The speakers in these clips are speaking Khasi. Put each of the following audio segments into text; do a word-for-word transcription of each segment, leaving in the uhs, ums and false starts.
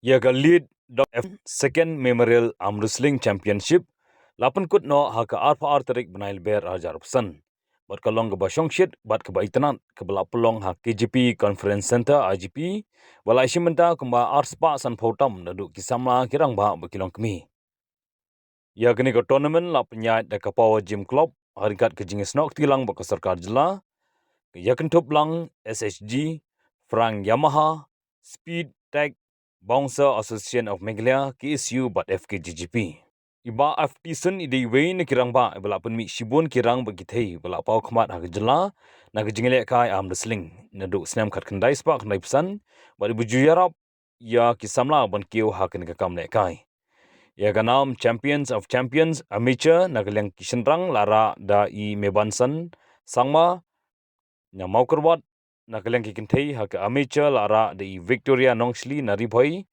Ïa ka Lead Dog F Second Memorial Arm Wrestling Championship la pynkut noh ha ka arphew ar tarik bnai Lber arhajar arphew san. Bad ka long kaba shongshit bad kaba itynnad kaba la pynlong ha K G P Conference Centre, I G P, ba la ïashim bynta kumba arspah sanphew tam naduh ki samla, ki rangbah bad ki longkmie. Ïa kane ka tournament la pynïaid da ka Power Gym Club ha ryngkat ka jingïasnoh kti lang bad ka sorkar jylla, ka ïakynthup lang S H G, Frank Yamaha, Speed Tech, Bouncer Association of Meghalaya, K S U bad F K G G P. I Bah F T Sun i dei iwei na ki rangbah ba la pynmih shibun ki rang bad ki thei ba la paw khmat ha ka jylla na ka jingïalehkai arm wrestling naduh snem khatkhyndai spah khyndaiphew san bad iba ju ïarap ïa ki samla ban kiew ha kane ka kam lehkai. Ïa ka nam Champions of Champions Amateur na ka liang ki shynrang la rah da i Mebansan Sangma na Mawkyrwat, na ka liang ki kynthei ha ka Amateur la rah da i Victoria Nongshli na Ri Bhoi,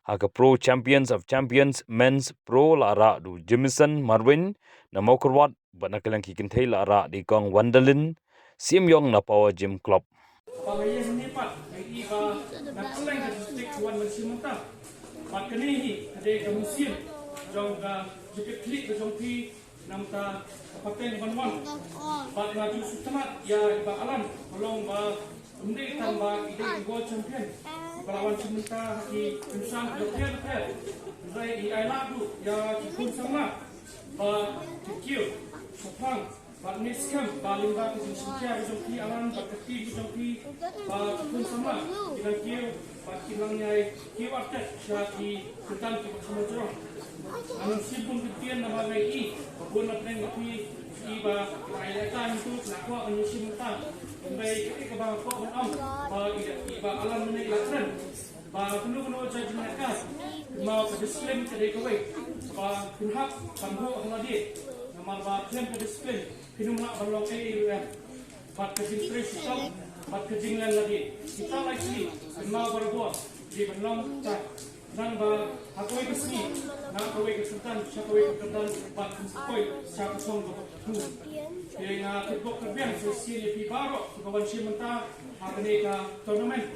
ha ka Pro Champions of Champions Men's Pro la rah da u Jamison Marwin na Mawkyrwat, bad na ka liang ki kynthei la rah da i Kong Wandalin Siemyong na Power Gym Club. Ba nga ïeng hangne pat nga ïohi ba na kylleng ka district ki wan ban shim bynta. Bad kane hi ka dei ka mynsiem jong ka jingkitkhlieh ka jong phi na ka bynta ka pateng ban wan. Bad nga ju sngewtynnat ïa i Bah Alan, ka long ba ym dei tang ba i dei i world champion ba la wan shim bynta ha ki kynsan kiba pher bapher. Hynrei i ailad ruh ïa ki khun samla ba ki kiew shaphrang. Bad nga ngeit skhem ba lyngba ka jingshim khia ka jong phi Alan bad ka team ka jong phi, ba ki khun samla kin nang kiew bad kin nang ïai kiew artet sha ki kyrdan kiba kham jrong. Nga nang shim bun kyntien namar nga ïohi ba bun na pdeng jong phi ki ïohi ba ki la ïalehkai hangto, ki la kwah ban ïashim bynta. Hynrei kaei kaba nga kwah ban ong ba i, i Bah Alan mynne i la kren ba kano kano ka jingïalehkai, kynmaw ka discipline ka dei kawei ba phin hap ban buh ha lade. Namar ba khlem ka discipline phin ym lah ban long ei ei ruh em. Bad ka jingtrei shitom bad ka jinglen lade, kita lai tylli kynmaw barabor dei ban long kumta. Khnang ba ha kawei ka sngi na kawei ka kyrdan sha kawei ka kyrdan bad phin sa poi sha ka song kaba khatduh. Te nga kitbok kyrbiang sa shisien ïa phi baroh kiba wan shim bynta ha kane ka tournament.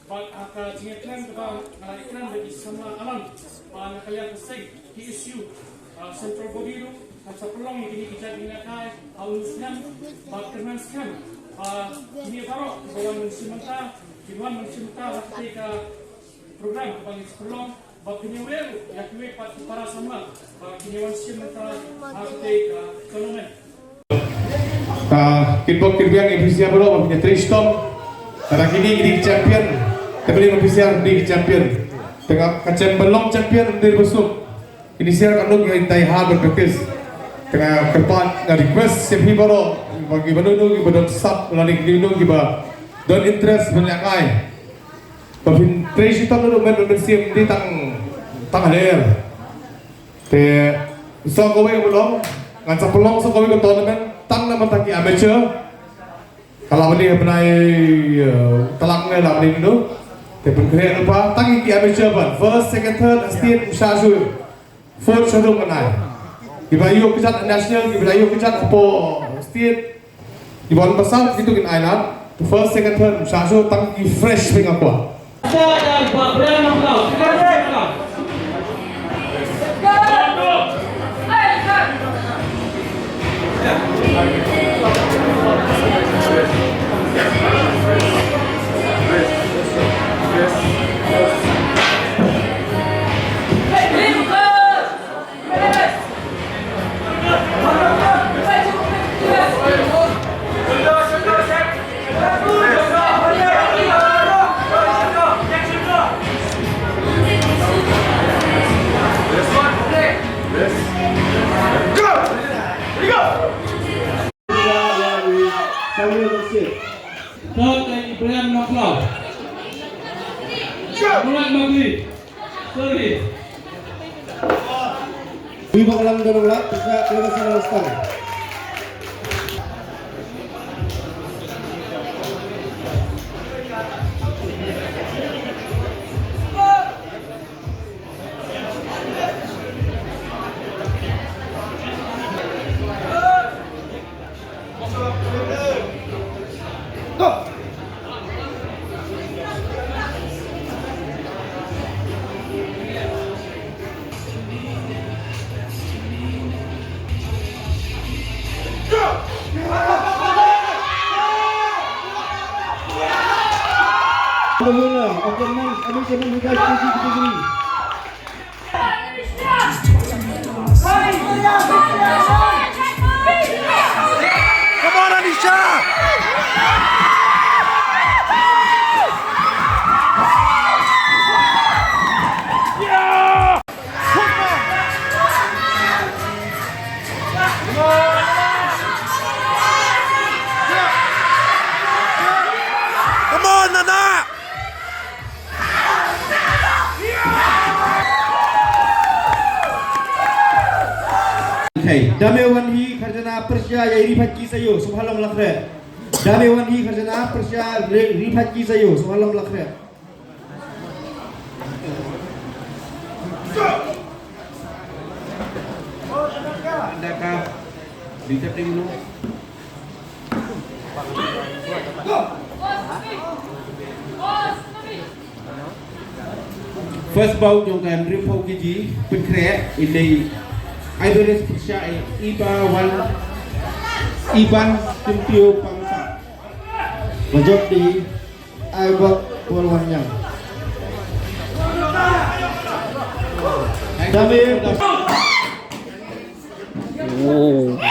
Bad ha ka jingïakren kaba nga la ïakren bad i samla Alan, ba na ka liang ka seng K S U, ah, Central Body ruh kan sa pynlong ïa kine ki jait jingïalehkai ha une u snem. Bad kyrmen skhem ba kine baroh kiba wan ban shim bynta kin wan ban shim bynta ha katei ka program kaba ngi sa pynlong. Ba kin ïa leh ruh ïa kiwei pat ki para samla ba kin ïa wan shim bynta ha katei ka tournament. Ah, kitbok kitbiang ïa phi sha baroh ba phin ïa trei shitom. Lada kine ki dei ki champion, te balei ma phi sha dei ki champion? Te ka, ka chem ba long champion ym dei ba suk. Kine sha ka dei ki die hard ban practice. Te nga kyrpad, nga request sha phi baroh ba kiba don, kiba don sap lane kiba don, kiba don interest ban ïa kai. Ba phin trei shitom ruh, men, men, mynsiem ym dei tang, tang hader. Te sa kawei ka ba long, ngan sa pynlong sa kawei ka tournament tang na bynta ki amateur. Ka la bani bnai, eh, Tlak ne la bani no. Te pynkhreh lypa tang ki amateur ban first, second, third, state, shah shuh. Fourth shaduh ngan ai. Kiba ïoh kjat national, kiba ïoh kjat hapoh state. Kiba wan ba sah kito kin ai lad. First, second, third, shah shuh tang ki fresh phi nga kwah. Third, Ibrahim Nongkhlaw. Murat Magri. Sorry. Wi ba ka lang da nang lak, ka, ka, ka, ka, ka, ka, ka. Come on, Anisha! Come on, Nana! Okay, dame wan hi kharjana pyrshah ïa i Riphat ki Sayo, sngewbha long lakhreh. Dame wan hi kharjana pyrshah Riphat ki Sayo, sngewbha long lakhreh. First bout jong ka hynriewphew kg pynkhreh, i lei Idris Shah, i ba wan, i ban Tymtiew Pangsa. Ba jop di ai ba Paul Wan Yang. Dame. Oh.